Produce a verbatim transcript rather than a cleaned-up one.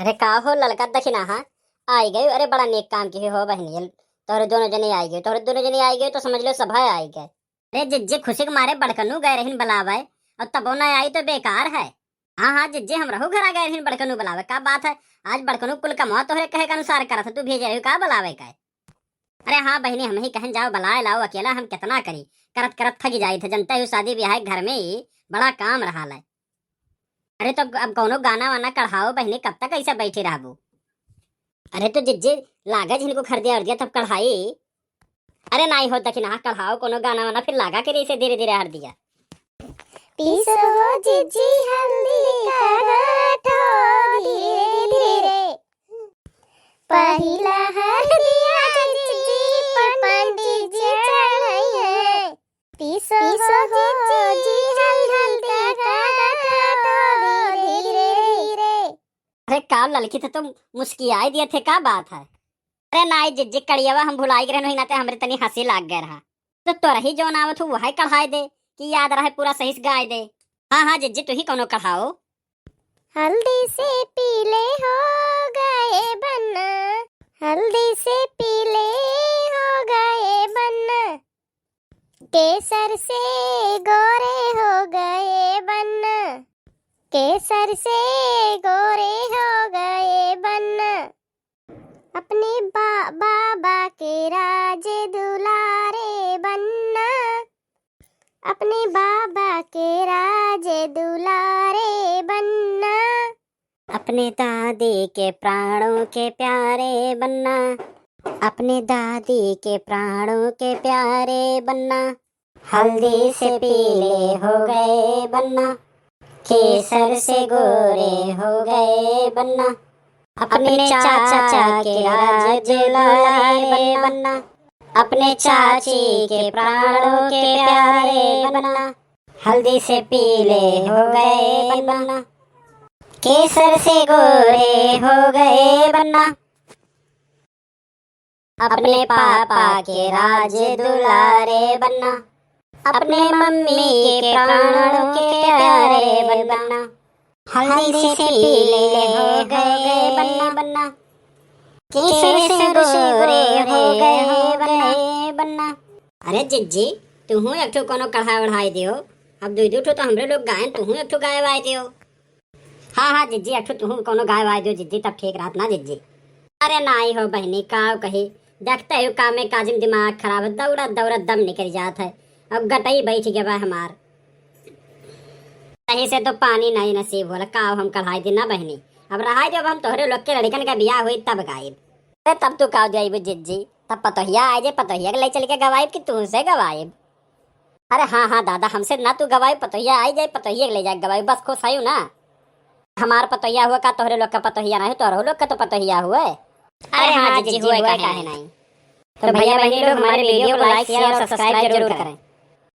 अरे का हो ललका दखिनहा, आई गयो? अरे बड़ा नेक काम किहे हो बहिनी, तोहरे दोनों जने आई गयो, तोहरे दोनों जने आई गयो तो समझ लो सभा आई गए। अरे जिज्जी, खुशी के मारे बड़कनू गए रहिन बलावे, और तबो ना आई तो बेकार है। हाँ हाँ जिज्जी, हमरहू घरा गए रहिन बड़कनू बलावे, का बात है? आज बड़कनू कुल कमवा तोहरे कहे के अनुसार करत है, तू भेजे रही का बलावे का? अरे हाँ बहिनी, हमही कहन जाओ बलाए लाओ, अकेला हम कितना करी, करत करत थक जाइत है, जनते हो शादी ब्याह के घर में ही बड़ा काम रहा है। अरे तो अब कौनो गाना वाना कढ़ाओ बहिनी, कब तक ऐसे बैठी रहबू? अरे तो जिज्जी, लागा जिनको खरीदिया और दिया तब कढ़ाई। अरे नाई हो दखिनहा, कढ़ाओ कौनो गाना वाना, फिर लागा के ऐसे धीरे धीरे हर दिया। पीसो हो जिज्जी हल्दी का गांठ हो धीरे धीरे। पहिला हर दिया जिज्जी पंडित जी चढ़इहे। पीसो हो जिज्जी हल्दी का गांठ हो धीरे धीरे। अरे का ललकी, तो तुम मुस्कियाए दिए थे, का बात है? अरे नाई जिज्जी, कड़ियावा हम भुलाई गए रहन, वही नाते हमरे तनी हंसी लाग गए रहा। तो तोरही जौन आवत हो वही कढ़ाई दे, कि याद रहे पूरा सही से गाय दे। हाँ हाँ जिज्जी, तू ही कौनो कढ़ाओ। हल्दी से पीले हो गए बन्ना, हल्दी से पीले हो गए बन्ना, केसर से गोरे हो गए बन्ना, केसर से गोरे हो गए बन्ना। अपने बा-, बाबा के राज दुलारे बन्ना, अपने बाबा के राज दुलारे बन्ना। अपने दादी के प्राणों के प्यारे बन्ना, अपने दादी के प्राणों के प्यारे बन्ना। हल्दी से पीले हो गए बन्ना, केसर से गोरे हो गए बन्ना। अपने चाचा के राज दुलारे बन्ना, अपने चाची के प्राणों के प्यारे बन्ना। हल्दी से पीले हो गए बन्ना, केसर से गोरे हो गए बन्ना। अपने पापा के राज दुलारे बन्ना, अपने मम्मी के प्राणों के प्यारे बन्ना। हल्दी से पीले हो गए बन्ना, केसर से गोरे हो गए बन्ना। अरे जिज्जी, तुहूँ एक ठो कोनो कढ़ाई वढ़ाई दियो, अब दुई दुई ठो तो हमरे लोग गायन, तुहूँ एक ठो गाय वाय दियो। हाँ हाँ जिज्जी, एक ठो तुहूँ कोनो गाय वाय दियो जिज्जी, तब ठीक रहत ना जिज्जी। अरे नाई हो बहिनी, काव कही, देखते हो कामे काज में दिमाग खराब है, दौड़त दौड़त दम निकल जात है, अब गटई बैठ गया बा हमार। सही से तो पानी नहीं नसीब होला, काव हम कढ़ाई दी ना बहिनी, अब रहाई दियो, अब हम तोहरे लोग के लड़कन का बियाह हुई तब गाइब। अरे तब तू काव जाइब जिज्जी, तब पतोहिया आ जाए, पतोहिया के ले चल के गवाइब कि तू से गवाइब? अरे हाँ हाँ दादा, हमसे ना तू गवाई, पतोहिया आई जाए, पतोहिया के ले जाके गवाई, बस खुश आयु ना। हमार पतोहिया हुआ का, तोहरे लोग का पतोहिया नहीं, तोहरे लोग का तो पतोहिया हुआ। अरे हाँ जिज्जी, हुआ काहे नहीं। तो भैया बहनी लोग, हमारे वीडियो को लाइक, शेयर और सब्सक्राइब जरूर करें।